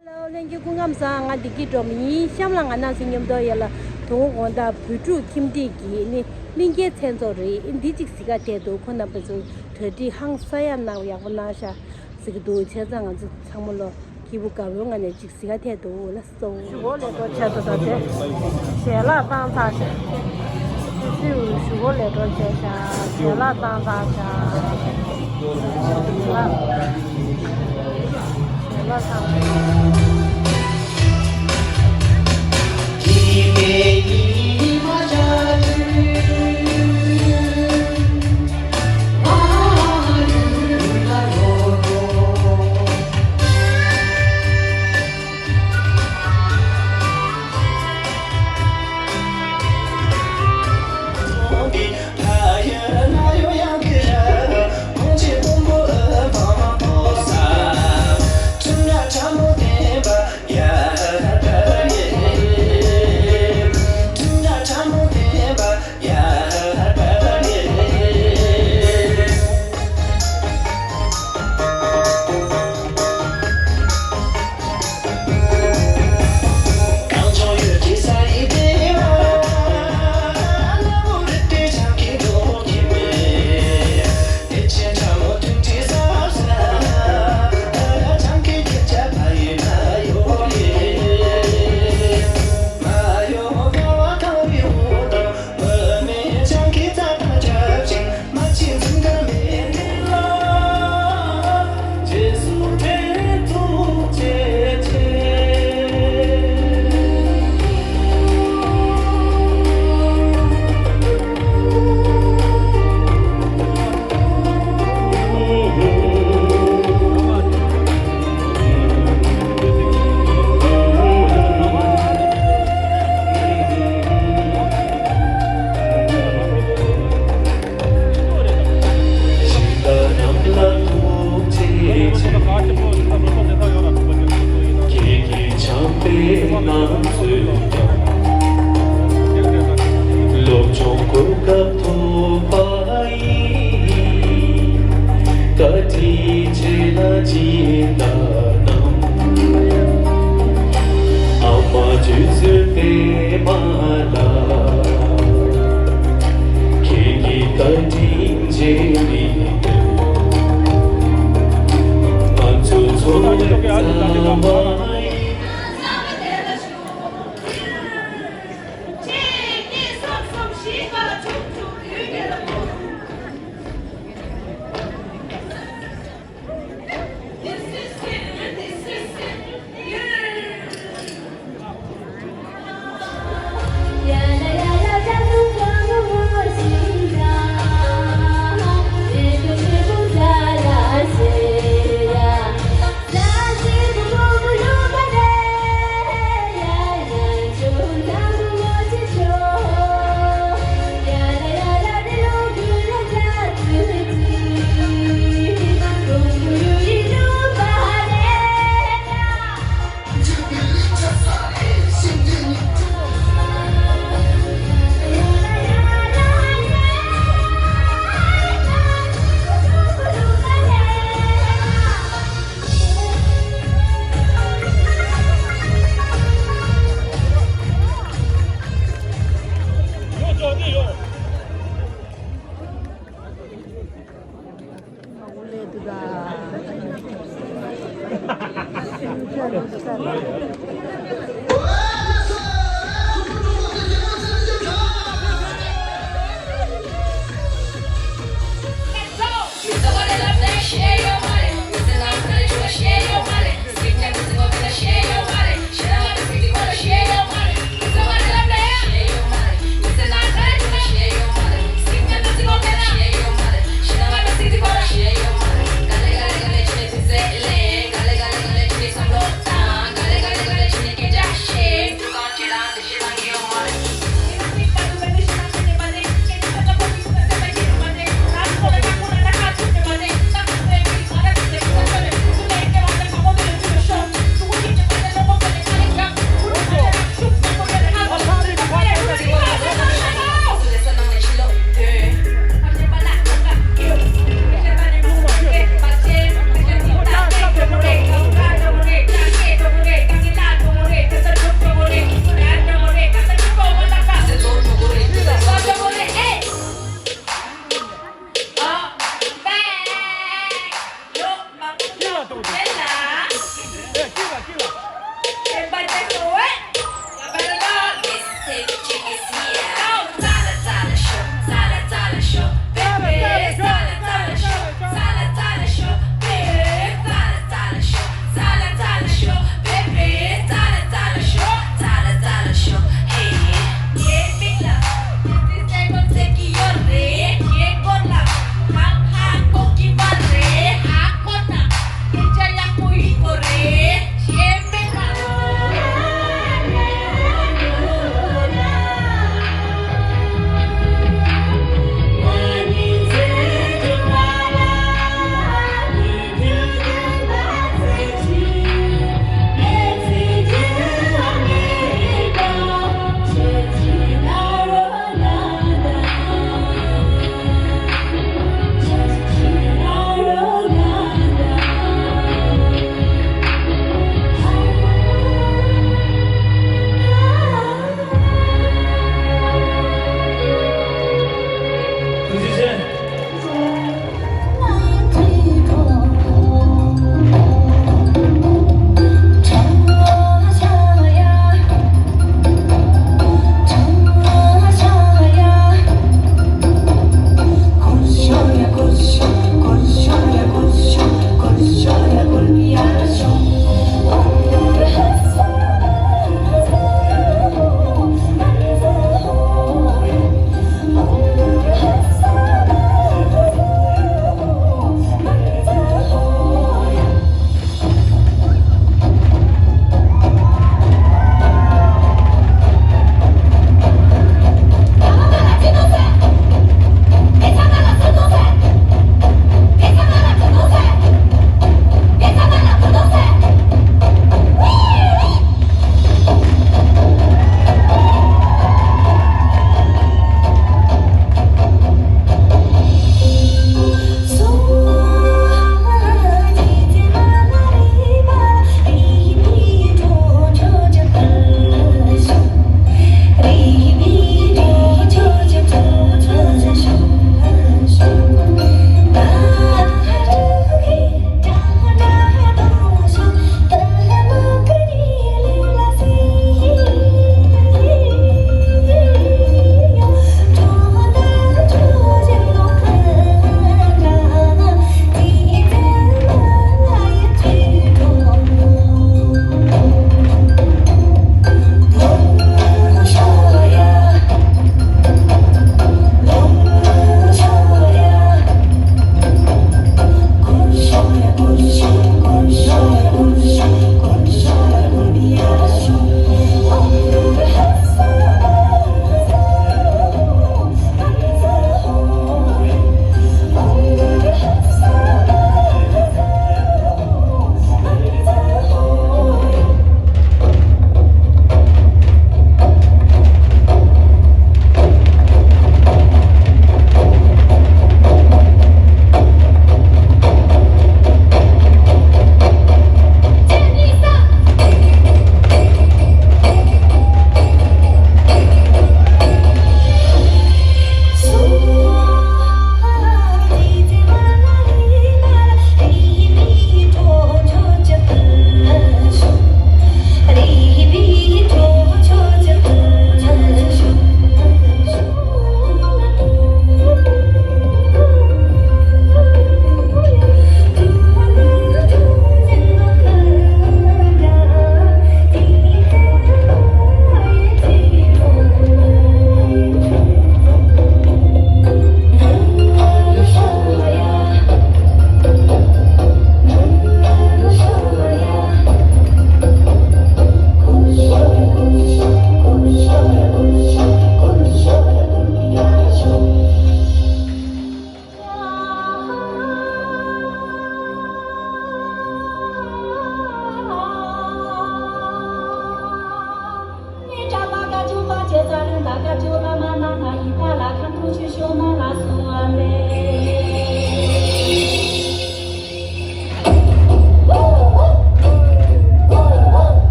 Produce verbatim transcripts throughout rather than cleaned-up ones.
ཧེ་ལོ། ལྷན་རྒྱས་སྐུ་ཁམས་བཟང་། ང་བདེ་སྐྱིད་སྒྲོལ་མ་ཡིན། གཤམ་ལ་ང་རང་ཚོ་མཉམ་དུ་ཡ་ལ་དོ་དགོང་དག་བོད་ཕྲུག་ཁྱིམ་སྡེ་གི་ནི་གླིང་ཁའི་མཚན་ཚོགས་རེད། འདི་གཅིག་གཟིགས་ག་ཐད་དུ་ཁོང་རྣམ་པ་ཚོ་གྲ་སྒྲིག་ཧང་སང་ཡ་གནང་ཡག་པོ་གནང་ཤག་ཟེར་གི་འདུག་བྱས་ཙང་ང་ཚོ་ཚང་མ་ལོ་སྐྱིད་པོ་དགའ་པོའི་ངང་ནས་གཅིག་གཟིགས་ག་ཐད་དུ་ལ་སོང་། ཞུ་སྒོ་ལས་འགྲོ་བྱས་ཏེ་ད་དེ་ཞལ་ལག་བཏང་ཚར་ཤག་སུ་སུ་ཞུ་སྒོ་ལས་འགྲོ་བྱས་ཤག་ཞལ་ལག་བཏང་ཚར་ཤག་ཞལ་ལག་བཏང་། བཀའ་དྲིན་ཆེ་ལ་སྦྱིན་བདག་རྣམས། ཨ་མ་བྱོན་ཚུལ་པད་མ་ལགས། ཁྱེད་ཀྱི་བཀའ་དྲིན་རྗེས་མི་འདོད། ང་ཚོ་ཚོ་ལས་རྩ་བ་ཡིན།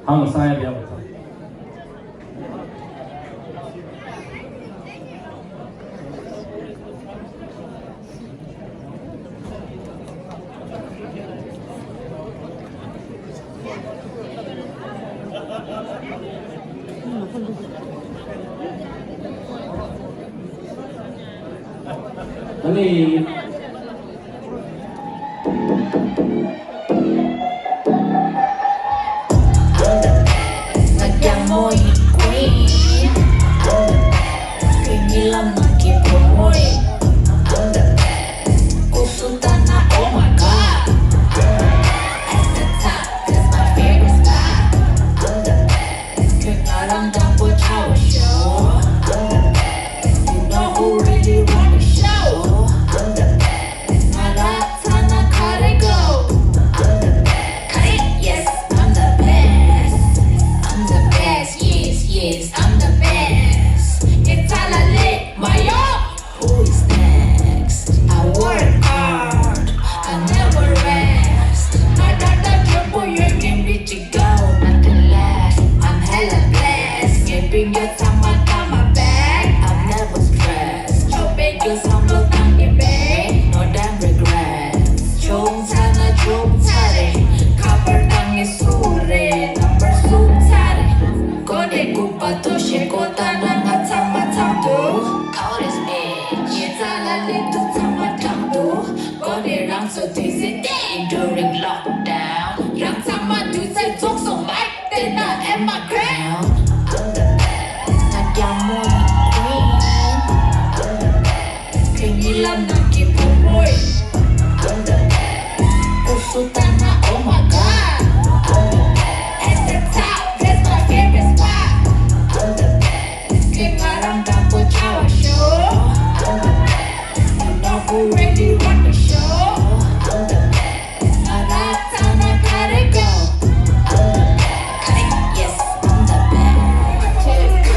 ཐང་ས་ཡ་ཡང་བ་ཚང་། ཨ་ནི། I'm the best. ང་རྒྱལ་མོ་ཡིན། Queen. I'm the best. ཁྱོད་གཉིད་ལམ་ནང་གི་བུ་མོ་ཡིན། I'm the best. སྐུ་གཟུགས་ལྟ་ན་oh my god. I'm the best. At the top, that's my favorite spot. I'm the best. ཁྱོད་ང་རང་འདྲ་པོ་ཆགས་པར་ཤོག I'm the best. You know who really run the show. I'm the best. ང་རང་ཚང་ན་ག་རེ་དགོས། I'm the best. ག་རེ། Yes, I'm the best. I'm the best. Yes, yes, I'm the best. ངའི་རྩ་ལ་སླེབས་མ་ཡོང་། Who is next? I work hard, I never rest. ང་ད་ལྟ་འཇོན་པོ་ཡོད་མཁན་མི་གཅིག་དགོས། Nothing less, I'm hella blessed. ངའི་སྤུན་ཀྱག་ཚང་མ་ད་my back, I'm never stressed. ཁྱོད་བོད་སྐད་བསམ་བློ་བཏང་གི་མེད། No damn regrets. བྱུང་ཚར་ན་བྱུང་ཚར་རེད། ཁ་པར་བཏང་ངེས་སུ་རེད། ནམ་བར་སུ་ཚར་རེད། གོ་གནས་སྐུད་པ་ཐོག་ཞེ་གོ་ལྟ་ན་ང་ཚང་མ་ཚང་འདུག Out is me. ངའི་རྩ་ལ་སླེབས་དུས་ཚང་མ་དྲང་འདུག་གོ་གནས་རང་ཚོ་དུས་ཚོད་བལྟས། During lockdown རང་ཚང་མ་དུས་ཚོད་རྫོགས་སོང་། Mic བསྟན་ན་at my crown. I'm the best. ང་རྒྱལ་མོ་ཡིན། Queen. I'm the best. ཁྱོད་གཉིད་ལམ་ནང་གི་བུ་མོ་ཡིན། I'm the best. སྐུ་གཟུགས་ལྟ་ན་oh my god. I'm the best. At the top, that's my favorite spot. I'm the best. ཁྱོད་ང་རང་འདྲ་པོ་ཆགས་པར་ཤོག I'm the best. You know who really run the show. I'm the best. ང་རང་ཚང་ན་ག་རེ་དགོས། I'm the best. ག་རེ། Yes, I'm the best.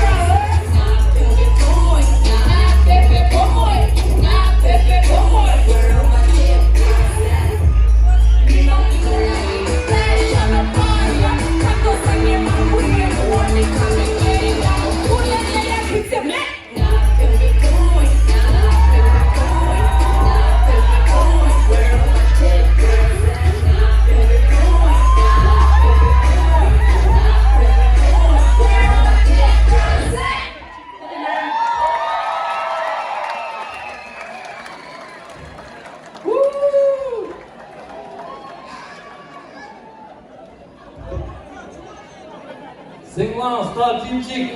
ཟིང་ལང་སྟ་ཅིན་ཅིག་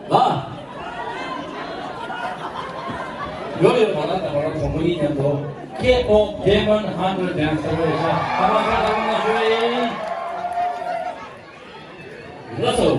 ལ། ཡོད་ཡོད། ང་རང་དང་ང་རང་གྲོགས་པོ་གཉིས་མཉམ་དུ་K-pop Demon Hunter Dance ཟེར་བའི་ཆ་ཨ་མ་ཁ་ལ་མ་ཤོད་ཡིན། ལགས་སོ།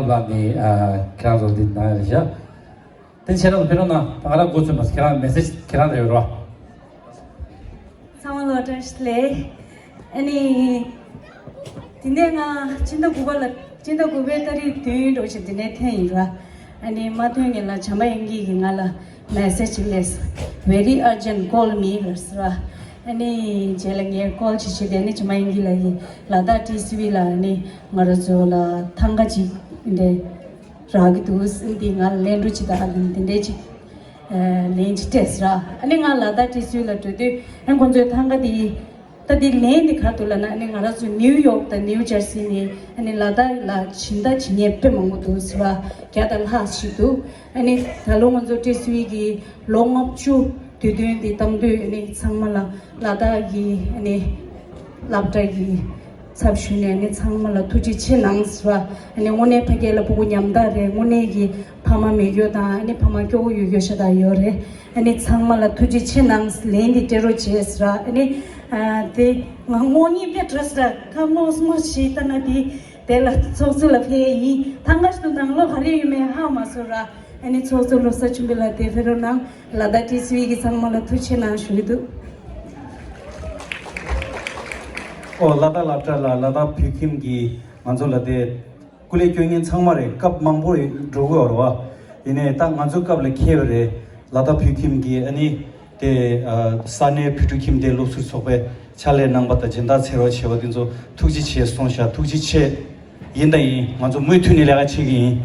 ལགས་ནི་ཨ་ཁྱེད་རང་ཚོ་འདི་ན་རེད་ཤག་དེ་ཕྱིར་རང་ཕེབས་རོགས་གནང་། ད་ང་རང་འགོ་ཚུགས་མ་ཟེར། ཁྱེད་རང་མེ་སེ་ཇི་ཁྱེད་རང་ལ་ཡོད་རོགས། ཚང་མ་ལ་བཀྲ་ཤིས་བདེ་ལེགས། ཨ་ནི། དེ་ནས་ང་སྤྱི་ཟླ་དགུ་པ་ལ་སྤྱི་ཟླ་དགུ་པའི་ཏ་རིག་བདུན་འགྲོ་བཞིན་དེ་ནས་ཐོན་ཡིན་ར། ཨ་ནི་མ་ཐོན་ངེས་ལ་བྱམས་པ་དབྱངས་སྐྱིད་ཀྱིས་ང་ལ་མེ་སེ་ཇི་ཅིག་སླེབས། Very urgent, call me ལབ་ཟེར་ར། ཨ་ནི་རྗེས་ལ་ངས་ཀོལ་བྱེད་བྱེད་དེ་ནི་བྱམས་པ་དབྱངས་སྐྱིད་ལགས་ཀྱིས་ལ་དྭགས་ཊི་སི་ཝི་ལ་ཨ་ནི་ང་རང་ཚོ་ལ་ཐང་ག་ཅིག་འདྲ་རག་གི་འདུག་ཟེར། འདི་ང་ལ་ལན་འགྲོ་ཅིག་དང་འདི་འདྲ་ཅིག་ལན་ཅིག་སྤྲད་ཟེར། ཨ་ནི་ང་ལ་དྭགས་ཊི་སི་ཝི་ལ་འགྲོ་དུས་ཨ་ཁོང་ཚོའི་ཐང་ག་དེ་ད་དེ་ལན་དེ་ག་རེ་འདུག་ལབ་ན། ཨ་ནི་ང་རང་ཚོ་ནིའུ་ཡོག་དང་ནིའུ་ཇར་སི་ནས་ཨ་ནི་ལ་དྭགས་ལ་སྦྱིན་བདག་བྱེད་མཁན་དཔེ་མང་པོ་འདུག་ཟེར་བ། བརྒྱ་དང་ལྷག་ཞིག་འདུག་ཨ་ནི་ད་ལོ་ང་ཚོ་ཊི་སི་ཝི་གི་ལོ་ལྔ་བཅུ་དུས་སྟོན་འདི་གཏོང་དུས་ཨ་ནི་ཚང་མ་ལ་ལ་དྭགས་ཀྱི་ཨ་ནི་སློབ་གྲྭ་གི་ཚབ་ཞུས་ནས་ཨ་ནི་ཚང་མ་ལ་ཐུགས་རྗེ་ཆེ་གནང་ཟེར་བ། ཨ་ནི་དངོས་གནས་ཕ་སྐད་ལ་ཕྲུ་གུ་ཉམ་ཐག་རེད། དངོས་གནས་ཀྱི་ཕ་མ་མེད་རྒྱུ་དང་ཨ་ནི་ཕ་མ་སྐྱོ་བོ་ཡོད་རྒྱུ་ཤ་སྟག་ཡོད་རེད། ཨ་ནི་ཚང་མ་ལ་ཐུགས་རྗེ་ཆེ་གནང་། ལན་འདི་སྤྲད་རོགས་བྱས་ཟེར་བ། ཨ་ནི་ཨ་དེ་ང་ངོ་གཉིས་དཔེ་བྲོས་ཟེར། ཁ་ངོ་སྔོ་ཞིག་ལྟ་ན་དེ་དེ་ལ་ཚོགས་གཙོ་ལ་ཕེབས་ཡིན། ཐང་ག་ཞིག་ཏུ་ནང་ལོགས་ག་རེ་ཡོད་མེད་ཧ་མ་སོ་ར། ཨ་ནི་ཚོགས་གཙོ་བློ་བཟང་ཆོས་འཕེལ་ལགས་དེ་ཕེབས་རོགས་གནང་། ལ་དྭགས་ཊི་སི་ཝི་གི་ཚང་མ་ལ་ཐུགས་རྗེ་ཆེ་གནང་ཞུ་གི་འདུག་ཨོ་ལ་དྭགས་སློབ་གྲྭ་ལ་ལ་དྭགས་བོད་ཁྱིམ་གྱི་ང་ཚོ་ལ་དེ་སྐུ་ལས་སྐྱོན་མཁན་ཚང་མ་རེད། སྐབས་མང་པོ་རེད་འགྲོ་གི་ཡོད་རེད་བ། ཡིན་ནའི་ད་ང་ཚོའི་སྐབས་ལ་འཁེལ་བ་རེད། ལ་དྭགས་བོད་ཁྱིམ་གྱི་ཨ་ནི་དེ་ས་གནས་བོད་ཕྲུག་ཁྱིམ་སྡེ་སློབ་ཟུར་ཚོགས་པའི་ཕྱག་ལས་གནང་པ་དང་སྦྱིན་བདག་འཚོལ་བ་བྱས་པ་དེ་ཚོ་ཐུགས་རྗེ་ཆེ་གསུངས་ཤག་ཐུགས་རྗེ་ཆེ། ཡིན་དང་ཡིན། ང་ཚོ་མུ་མཐུད་ནས་ལས་ཀ་བྱེད་ཀྱི་ཡིན།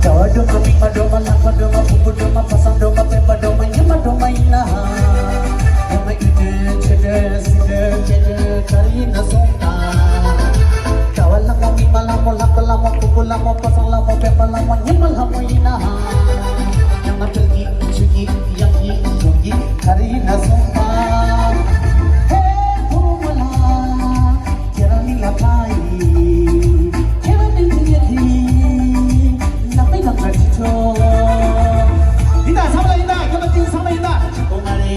གྲྭ་བ་སྒྲོལ་མ། མིག་དམར་སྒྲོལ་མ། ལྷག་པ་སྒྲོལ་མ། ཕུར་བུ་སྒྲོལ་མ། ཕ་བཟང་སྒྲོལ་མ། སྤེན་པ་སྒྲོལ་མ། ཉི་མ་སྒྲོལ་མ་ཡིན་ན། ཡང་ན་གཡུ་སྒྲོན་ཆོས་སྒྲོན་སྲིད་སྒྲོན་སྐྱེ་སྒྲོན་ག་རེ་ཡིན་ན་སོང་ད། གྲྭ་བ་ལྷ་མོ། མིག་དམར་ལྷ་མོ། ལྷག་པ་ལྷ་མོ། ཕུར་བུ་ལྷ་མོ། ཕ་བཟང་ལྷ་མོ། སྤེན་པ་ལྷ་མོ། ཉི་མ་ལྷ་མོ་ཡིན་ན། ཡང་ན་དཔལ་གྱི་ཆོས་ཀྱི་གཡང་གི་འབྱུང་གི་ག་རེ་ཡིན་ན་སོང་ད། ཧེ་བུ་མོ་ལ། ཁྱེད་རང་ནི་ལ་ཁ་ཡིན། ཁྱེད་རང་ནི་འདི་ཡ་དེ། ནག་པའི་ནང་ག་ཁྲི་ཆོ། ཡིན་ད་ཚང་མ་ཡིན་ད། ཁྱོད་ལ་ཏིང་ཚང་མ་ཡིན་ད། ཅི་གོ་མ་རེད།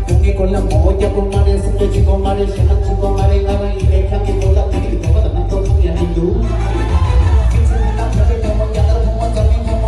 ཁོང་གི་སྐོར་ལ་ངོ་བོ་རྒྱག་གོ་མ་རེད། སེམས་ཀྱི་ཅི་གོ་མ་རེད། ཞེ་ན་ཅི་གོ་མ་རེད། ང་རང་ཡིན་པས་ཁྱང་གི་སྐོར་ལ་དེ་གི་དོགས་པ་དང་རྣམ་རྟོག་ཁོང་ཡང་མི་འདུག་ཁྱེད་ཚོ་ནི་ནག་པའི་ནང་ག་ཁྲི་ཆོ།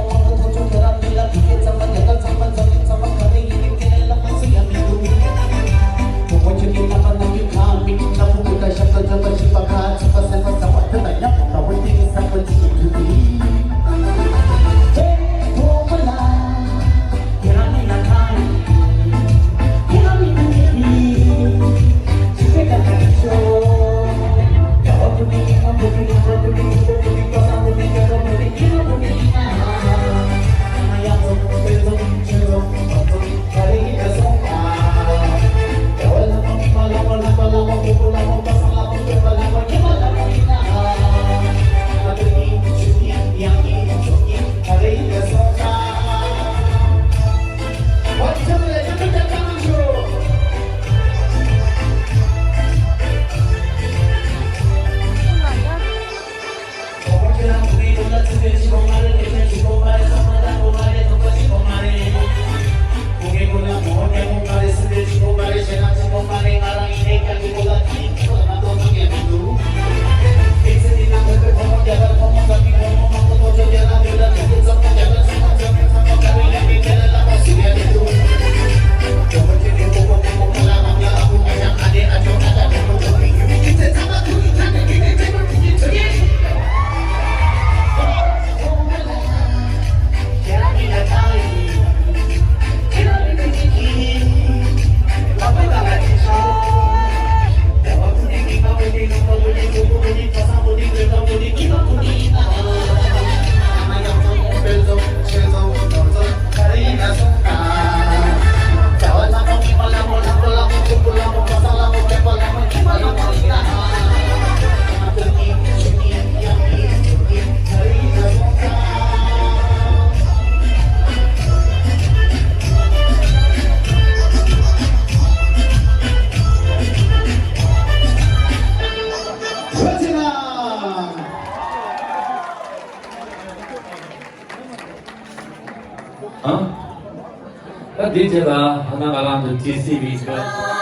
འདིའི་རྗེས་ལ་ཧ་ན་ག་ལང་དུ་ཏི་སི་ཝི་སྐད།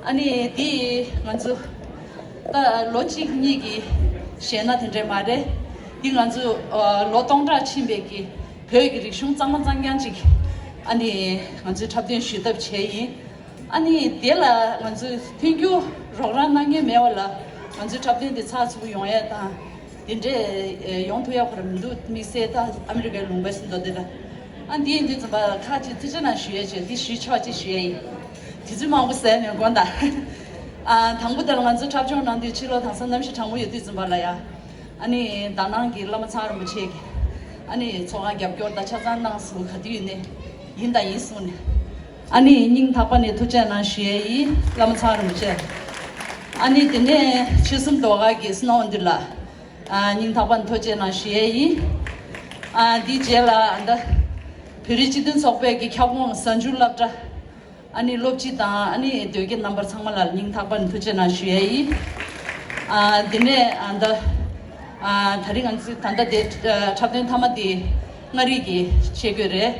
ཨ་ནི་དེ་ང་ཚོ་ད་ལོ་གཅིག་གཉིས་ཀྱི་ཞེད་སྣང་དེ་འདྲས་མ་རེད། དེ་ང་ཚོ་ཨ་ལོ་སྟོང་ཕྲག་ཕྱིན་པའི་གི་བོད་ཀྱི་རིག་གཞུང་གཙང་མ་གཙང་རྐྱང་ཅིག་ཨ་ནི་ང་ཚོས་འཁྲབ་སྟོན་ཞུས་ཐབས་བྱས་ཡིན། ཨ་ནི་དེ་ལ་ང་ཚོས་མཐུན་འགྱུར་རོགས་རམ་གནང་མཁན་མེད་པ་ལ་ང་ཚོའི་འཁྲབ་སྟོན་དེ་ཚགས་ཚུད་པོ་ཡོང་ཡས་དང་དེ་འདྲས་ཡོང་ཐུབ་ཡག་ཁོ་ར་མི་འདུག་དམིགས་བསལ་ད་ཨ་མི་རི་ཀའི་ལུང་པའི་སུ་མདོ་དེ་ལ། ཨ་འདི་ཡིན་དུས་ཙམ་པ་ལ་ཁ་ཅིག་ཐུགས་རྗེ་གནང་ཞུ་ཡས་བྱས་འདི་ཞུས་ཆོག་ཅེས་ཞུ་ཡས་ཡིན། དུས་ཚོད་མང་པོ་ཟད་ནས་དགོངས་དག་ཨ་དང་པོ་དེ་ལ་ང་ཚོ་འཁྲབ་སྦྱོང་གནང་དུས་ཕྱི་ལོགས་དེང་སང་གནམ་གཤིས་གྲང་མོ་ཡོད་དུས་ཙམ་པ་ལ་ཡ། ཨ་ནི་དག་སྣང་གི་བླ་མ་ཚང་རིན་པོ་ཆེ་གི་ཨ་ནི་ཚོགས་ཁང་རྒྱབ་སྐྱོར་དང་ཆ་ཚང་གནང་སོང་ག་དུས་ཡིན་ནས་ཡིན་དང་ཡིན་གསུངས་ནས། ཨ་ནི་སྙིང་ཐག་པ་ནས་ཐུགས་རྗེ་གནང་ཞུ་ཡས་ཡིན་བླ་མ་ཚང་རིན་པོ་ཆེ། ཨ་ནི་དེ་ནས་ཆོལ་གསུམ་ཟློས་གར་གྱི་སྣང་བ་འདི་ལ། ཨ་སྙིང་ཐག་པ་ནས་ཐུགས་རྗེ་གནང་ཞུ་ཡས་ཡིན། ཨ་འདིའི་རྗེས་ལ་ཨ་ད་བོད་རིགས་སྤྱི་མཐུན་ཚོགས་པའི་གི་ཁྱབ་ཁོངས་གཟའ་མཇུག་སློབ་གྲྭ། ཨ་ནི་སློབ་སྤྱི་དང་ཨ་ནི་དོལ་རྒྱལ་རྣམ་པ་ཚང་མ་ལ་སྙིང་ཐག་པ་ནས་ཐུགས་རྗེ་གནང་ཞུ་ཡས་ཡིན། ཨ་འདི་ནས་ཨ་ད་ཨ་ད་རིང་ང་ཚོའི་ད་ལྟ་དེ་འཁྲབ་སྟོན་མཐའ་མ་དེ་མངའ་རིས་ཀྱི་ཆས་གོས་རེད།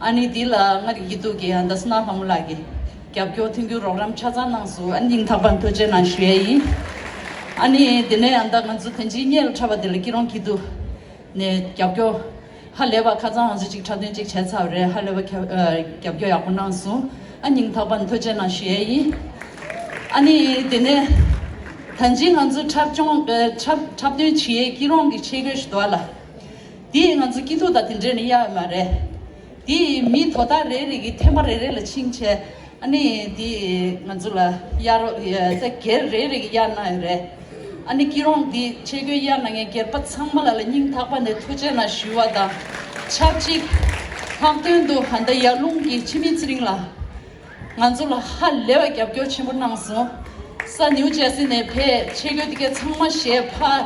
ཨ་ནི་འདི་ལ་མངའ་རིས་སྐྱིད་སྡུག་གི་ཨ་ད་བསོད་ནམས་ལྷ་མོ་ལགས་ཀྱིས་རྒྱབ་སྐྱོར་མཐུན་འགྱུར་རོགས་རམ་ཆ་ཚང་གནང་སོང་། ཨ་ནི་སྙིང་ཐག་པ་ནས་ཐུགས་རྗེ་གནང་ཞུ་ཡས་ཡིན། ཨ་ནི་དེ་ནས་ཨ་ད་ང་ཚོ་དེ་འཕྱིའི་སྔོན་ལ་འཁྲབ་པ་དེ་ལ་སྐྱིད་རོང་སྐྱིད་སྡུག་ནས་རྒྱབ་སྐྱོར་ཧ་ལས་པ་ཁ་སང་ང་ཚོ་གཅིག་འཁྲབ་སྟོན་གཅིག་བྱས་ཚར་བ་རེད། ཧ་ལས་པ་ཁྱབ་ཨ་རྒྱབ་སྐྱོར་ཡག་པོ་གནང་སོང་། ཨ་སྙིང་ཐག་པ་ནས་ཐུགས་རྗེ་གནང་ཞུ་ཡས་ཡིན། ཨ་ནི་དེ་ནས་ད་ཅི་ང་ཚོ་འཁྲབ་སྦྱོང་ཨ་འཁྲབ་འཁྲབ་སྟོན་བྱེད་ཡས་སྐྱིད་རོང་གི་ཆས་གོས་ཞིག་འདུག་ཨ་ལ། དེས་ང་ཚོ་སྐྱིད་སྡུག་དང་དེ་འདྲས་ནི་གཡར་ཡོད་མ་རེད། དེས་མི་དོ་བདག་རེ་རེ་གི་ཐེམ་པ་རེ་རེ་ལ་ཕྱིན་བྱས་ཨ་ནི་དེས་ང་ཚོ་ལ་གཡར་རོགས་ཡ་ད་སྒེར་རེ་རེ་གི་གཡར་གནང་ཡོད་རེད། ཨ་ནི་སྐྱིད་རོང་དེ་ཆས་གོས་གཡར་གནང་མཁན་སྒེར་པ་ཚང་མ་ལ་ལ་སྙིང་ཐག་པ་ནས་ཐུགས་རྗེ་གནང་ཞུ་བ་དང་ཆབས་ཅིག་ལྷག་དོན་དུ་ཧན་ད་ཡར་ཀླུང་གི་འཆི་མེད་ཚེ་རིང་ལགས། ང་ཚོ་ལ་ཧ་ལས་པ་རྒྱབ་སྐྱོར་ཆེན་པོ་གནང་སོང་། ས་ནིའུ་ཇར་སི་ནས་ཕེབས་ཆས་གོས་དེ་གའི་ཚང་མ་བཞེས་ཕ།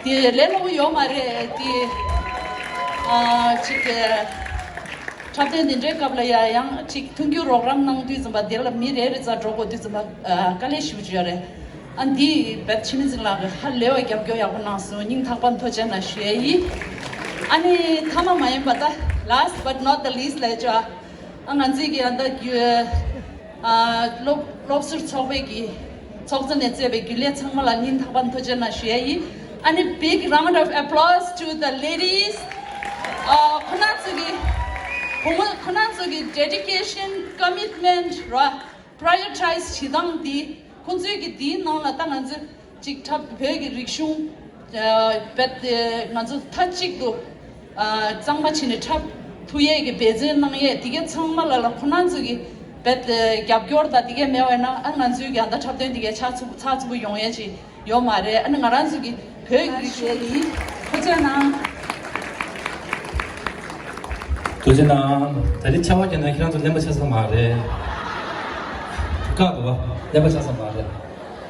དེ་ལས་སླ་པོ་ཡོད་མ་རེད་དེ། ཨ་ཅིག་གི་འཁྲབ་སྟོན་དེ་འདྲའི་སྐབས་ལ་ཡ་ཡང་ཅིག་མཐུན་འགྱུར་རོགས་རམ་གནང་དུས་ཙམ་པ་དེ་ལ་མི་རེ་རེ་རྩ་འགྲོ་དགོས་དུས་ཙམ་པ་ཨ་དཀའ་ལས་ཞེ་པོ་ཅིག་ཡོད་རེད། ཨ་འདི་བེད་འཆི་མེད་ཚེ་རིང་ལགས་ཀྱིས་ཧ་ལས་པ་རྒྱབ་སྐྱོར་ཡག་པོ་གནང་སོང་། སྙིང་ཐག་པ་ནས་ཐུགས་རྗེ་གནང་ཞུ་ཡས་ཡིན། ཨ་ནི་མཐའ་མ་མ་ཡིན་པ་ད་last but not the least ལས་ཅོ། ཨ་ང་ཚོའི་གི་ཨ་ད་རྒྱུ་ཨ་སློབ་སློབ་ཟུར་ཚོགས་པའི་གི་ཚོགས་གཙོ་ནས་གཙོས་པའི་རྒྱུན་ལས་ཚང་མ་ལ་སྙིང་ཐག་པ་ནས་ཐུགས་རྗེ་གནང་ཞུ་ཡས་ཡིན། ཨ་ནི་big round of applause to the ladies. ཨ་ཁོ་ན་ཚོ་གི་བུ་མོ་ཁོ་ན་ཚོ་གི་dedication, commitment ར་prioritize བྱེད་སྟངས་འདི་ཁོང་ཚོའི་གི་འདིའི་ནང་ལ་ད་ང་ཚོ་ཅིག་འཁྲབ་བོད་ཀྱི་རིག་གཞུང་ཨ་བེད་དེ་ང་ཚོ་མཐའ་གཅིག་ཏུ་ཨ་གཙང་མ་བྱས་ནས་འཁྲབ་ཐུབ་ཡས་ཀྱི་འབད་བརྩོན་གནང་ཡས་དེ་གའི་ཚང་མ་ལ་ལ་ཁོ་ན་ཚོ་གི་བེད་དེ་རྒྱབ་སྐྱོར་དང་དེ་གའི་མེད་པ་ཡིན་ན་ཨ་ང་ཚོའི་གི་ཨ་ད་འཁྲབ་སྟོན་དེ་གའི་ཆགས་ཚུགས་ཚགས་ཚུད་པོ་ཡོང་ཡས་ཅིག་ཡོད་མ་རེད། ཨ་ནི་ང་རང་ཚོ་གི་བོད་ཀྱི་རིག་གཞུང་ཡིན། ཐུགས་རྗེ་གནང་། ཐུགས་རྗེ་གནང་། ད་རེས་ཆར་པ་བརྒྱབ་ན་ཁྱེད་རང་ཚོ་གླེན་པ་ཆགས་ས་མ་རེད། བཀག་འདུག་པ། གླེན་པ་ཆགས་ས་མ་རེད།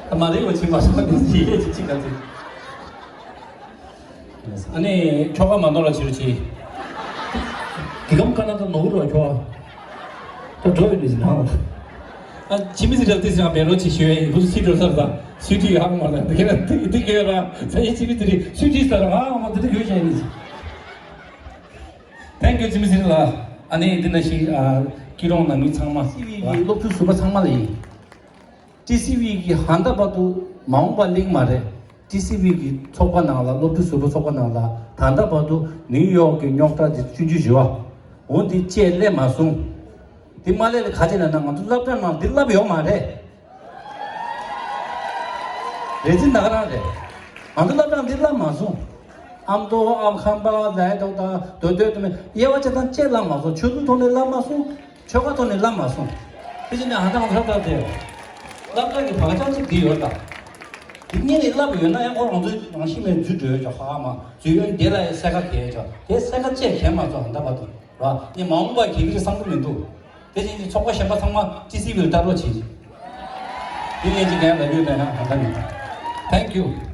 ད་མ་རེད་པ་ཕྱིན་མ་སོང་ནས་ཡིད་ལས་ཅིག་ཅིག་ག་ཚོད། ཨ་ནི་ཁྱོ་ག་མ་ནོར་ལ་བྱེད་རོགས་གྱིས། གི་གམ་ཀ་ན་ད་ནོར་རོགས་ཁྱོ་ག་ད་འགྲོ་ཡོད་ནི་ཞིག་ནང་ལ། ཨ་འཆི་མེད་ཚེ་རིང་ལགས་དེ་ཚོ་ཡང་མེད་རོགས་ཅིག་ཞུ་ཡ་ཡིན། བུ་ཚོ་སུས་འགྲོ་ས་རེད། ད་སུས་ཁྲིད་ཡོད་ཧ་གོ་མ་རེད། འདི་ག་ན་འདི་འདི་ག་ཡོད་ར། ས་ཡ་འཆི་མེད་ཚེ་རིང་སུས་ཁྲིད་ས་རེད། ང་ཧ་གོ་མ་འདི་འདི་ག་ཡོད་བྱས་ཡིན། Thank you འཆི་མེད་ཚེ་རིང་ལགས། ཨ་ནི་འདི་ན་ཞིག་ཨ་སྐྱིད་རོང་ནང་མི་ཚང་མ། ཊི་སི་ཝི་གི་སློབ་ཕྲུག་ཟུར་པ་ཚང་མ་ལ་ཡིན། ཊི་སི་ཝི་གི་ཧ་ད་བར་དུ་མ་འོངས་པ་གླེང་མ་རེད། ཊི་སི་ཝི་གི་ཚོགས་པ་ནང་ལ་སློབ་ཕྲུག་ཟུར་པ་ཚོགས་པ་ནང་ལ་ད་ལྟ་བར་དུ་ནིའུ་ཡོག་གི་རྙོག་དྲ་འདི་ཆུང་ཆུང་ཞུ་བ་འོ་འདི་བཅད་ལས་མ་སོང་། འདི་མ་ལས་ལ་ག་ཅི་ན་ན་ང་ཚོ་སློབ་གྲྭ་ནང་འདི་བསླབ་ཡོད་མ་རེད། རེད་ཅི་ན་ག་རང་རེད། ང་ཚོ་སློབ་གྲྭ་འདི་བསླབ་མ་སོང་། ཨ་མདོ་ཨ་ཁམས་པ་ལའི་ཏོག་དང་དོ་དོ་དོ་མེ་དབྱེ་བ་ཅི་དང་བཅད་བསླབ་མ་སོང་། ཆོས་ལུགས་ཐོག་ནས་བསླབ་མ་སོང་། ཆོལ་ཁ་ཐོག་ནས་བསླབ་མ་སོང་། དེ་བཞིན་ནས་ཧ་ད་ང་ཚོ་སློབ་གྲྭ་དེ་སློབ་གྲྭ་གི་བག་ཆགས་ཅིག་འདི་ཡོད་ད། དེ་གཉིས་ནས་བསླབ་ཡོད་ན་ཡང་ཁོ་རང་ཚོའི་རང་བཞིན་མེད་འཛུལ་འགྲོ་ཡོད་ཀྱང་ཧ་མ་འཛུལ་ཡོད་དེ་ལ་ཡང་སེ་ཁ་གས་ཀྱང་དེ་སེ་ཁ་བཅད་གས་མ་ཚོ་ཧ་ད་བ་དུ། བ་ནི་མ་འོངས་པ་གི་གི་རེད་བསམ་གི་མི་འདུག་དེ་བཞིན་གྱི་ཚོགས་པ་གཞན་པ་ཚང་མ་ཊི་སི་ཝི་ལ་ལྟ་རོགས་བྱེད། དེ་ངས་ཅིག་ངས་ལབ་ཡོད་དེ་ན་ད་ལྟ་ནི། Thank you།